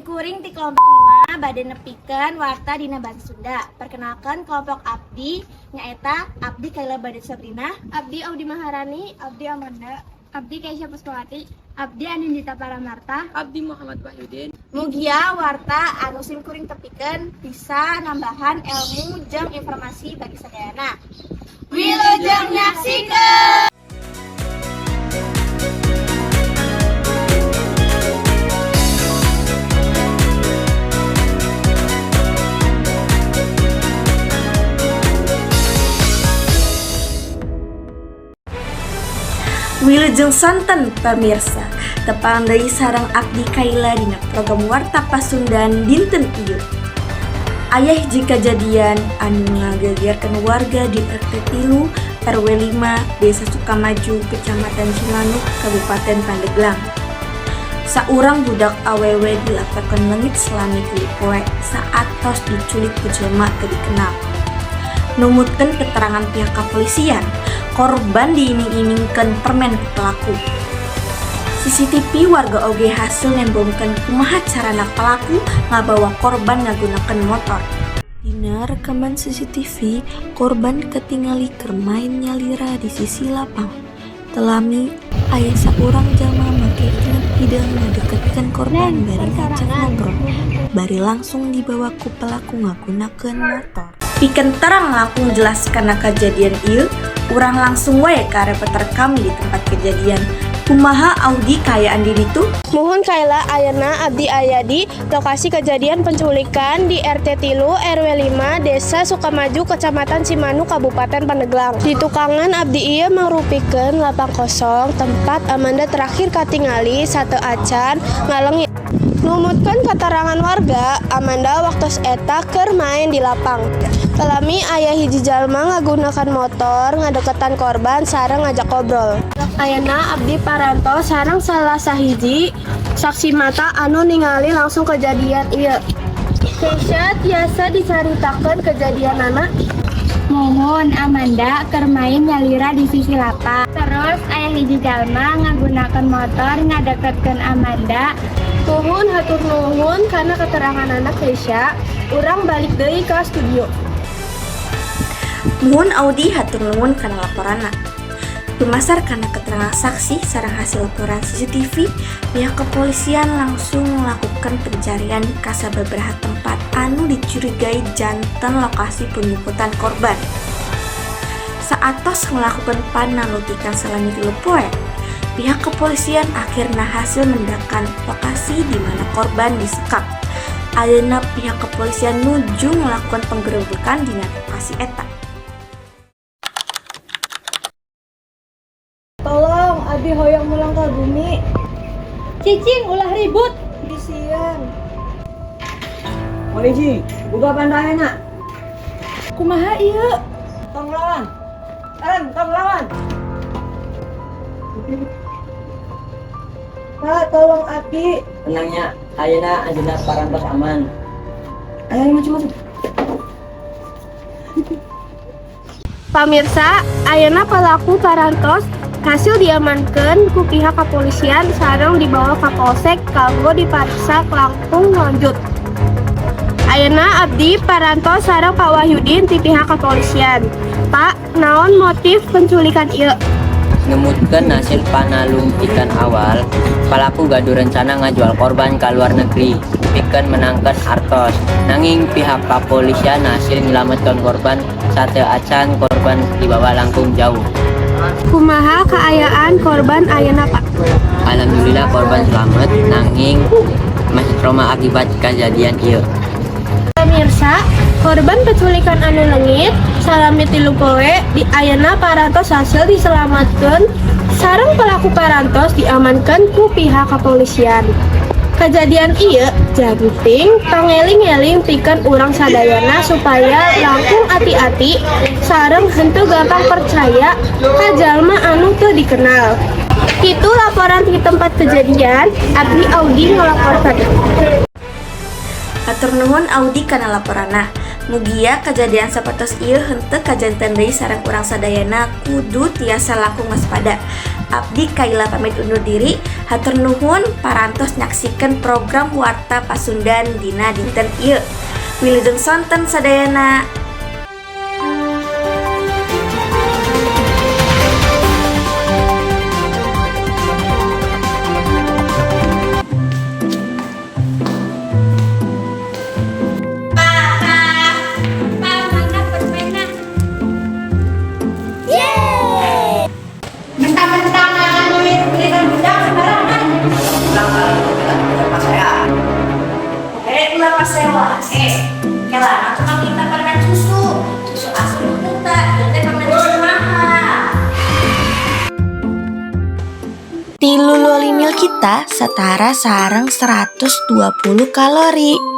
Kuring ti kelompok 5 bade nepikeun warta dina bahasa Sunda. Perkenalkan, kelompok abdi nyaeta abdi Kaila Bade Sabrina, Abdi Audi Maharani, Abdi Amanda, Abdi Keisha Puspawati, Abdi Anindita Paramarta, Abdi Muhammad Wahyudin. Mugia warta anu sim kuring tepikeun bisa nambahan ilmu jeung informasi bagi sadayana. Wilujeng nyaksikeun. Wilujeng sonten, pemirsa. Tepang deui sareng abdi Kaila dina program Warta Pasundan dinten ieu. Aya hiji kejadian anu ngagegerkeun warga di RT 3 RW 5 Desa Sukamaju, Kecamatan Cimanuk, Kabupaten Pandeglang. Saurang budak awewe dilaporkan leungit salami 3 poe saatos diculik ku jelema teu dikenal. Numutkeun keterangan pihak kepolisian, korban diiming-imingkeun permen ku pelaku. CCTV warga oge hasil nembongkeun kumaha carana pelaku ngabawa korban ngagunakeun motor. Dina rekaman CCTV, korban ketingali keur main nyalira di sisi lapang. Teu lami, aya saurang jalma make inget hideung ngadeketkeun korban bari ngajak ngobrol. Bari langsung dibawa ku pelaku ngagunakeun motor. Pikeun terang langkung jelas kana kejadian ieu, urang langsung wae ka reporter kami di tempat kejadian. Kumaha, Audi, kaayaan di ditu? Muhun, Kaila. Ayeuna abdi aya di lokasi kejadian penculikan di RT 3 RW 5 Desa Sukamaju, Kecamatan Cimanuk, Kabupaten Pandeglang. Di tukangan abdi ieu mangrupikeun lapang kosong tempat Amanda terakhir katingali sateuacan ngaleungit. Numutkeun keterangan warga, Amanda waktu eta keur main di lapang. Teu lami aya hiji jalma ngagunakan motor ngadeketan korban sareng ngajak ngobrol. Ayeuna abdi parantos sareng salah sahiji saksi mata anu ningali langsung kejadian ieu. Keisha, tiasa dicaritakeun kejadianana? Muhun, Amanda keur main nyalira di sisi lapang. Terus aya hiji jalma ngagunakeun motor ngadeketkeun Amanda. Nuhun, hatur nuhun kana keteranganana, Keisha. Urang balik deui ka studio. Muhun, Audi, hatur nuhun kana laporanna. Dumasar kana keterangan saksi sareng hasil laporan CCTV, pihak kepolisian langsung melakukan pencarian ka sababaraha tempat anu dicurigai janten lokasi penyukutan korban. Saatos melakukan panalungtikan salami 3 poe, pihak kepolisian akhirnya hasil mendakan lokasi di mana korban disekap. Ayeuna pihak kepolisian nuju melakukan penggerebekan di lokasi eta. Tolong, abi hoyong mulang ka bumi. Cicing, ulah ribut. Sieun. Polisi, buka pandayana. Kumaha ieu? Tong lawan. Eren, tong lawan. Pak, tolong abi. Tenang nya, ayeuna anjeunna parantos aman. Ayo, maju maju. Pamirsa, ayeuna pelaku parantos hasil diamankan ku pihak kepolisian sareng dibawa ke polsek kanggo dipariksa langkung lanjut. Ayeuna abdi parantos sareng Pak Wahyudin ti pihak kepolisian. Pak, naon motif penculikan ieu? Numutkeun hasil panalungtikan awal, pelaku gaduh rencana ngajual korban ke luar negeri pikeun menangkeun artos. Nanging pihak kepolisian hasil nyelametkeun korban sateuacan korban dibawa langkung jauh. Kumaha kaayaan korban ayeuna, Pak? Alhamdulillah, korban selamat, nanging masih trauma akibat kejadian ieu. Pemirsa, korban penculikan anu leungit salami 3 poe di ayeuna parantos hasil diselamatkan sareng pelaku parantos diamankan ku pihak kepolisian. Kejadian ieu janten pangeling-eling pikeun urang sadayana supaya langkung hati-hati sareng henteu gampang percaya ka jalma anu teu dikenal. Itu laporan di tempat kejadian, abdi Audi ngelaporkan. Hatur nuhun, Audi, kana laporanna. Mugia kejadian sapertos ieu henteu kajanten deui sareng urang sadayana kudu tiasa langkung waspada. Abdi Kaila pamit undur diri, hatur nuhun parantos nyaksikan program Warta Pasundan dina dinten ieu. Wilujeng sonten sadayana. Mana permainan? Mentang-mentang duit belikan budak sembarangan. Eh, ulah pasewa. Eh, kela tukang minta permen susu. Susu asli minta, ieu teh permen susu mahal. 3 loli mil kita setara sareng 120 kalori.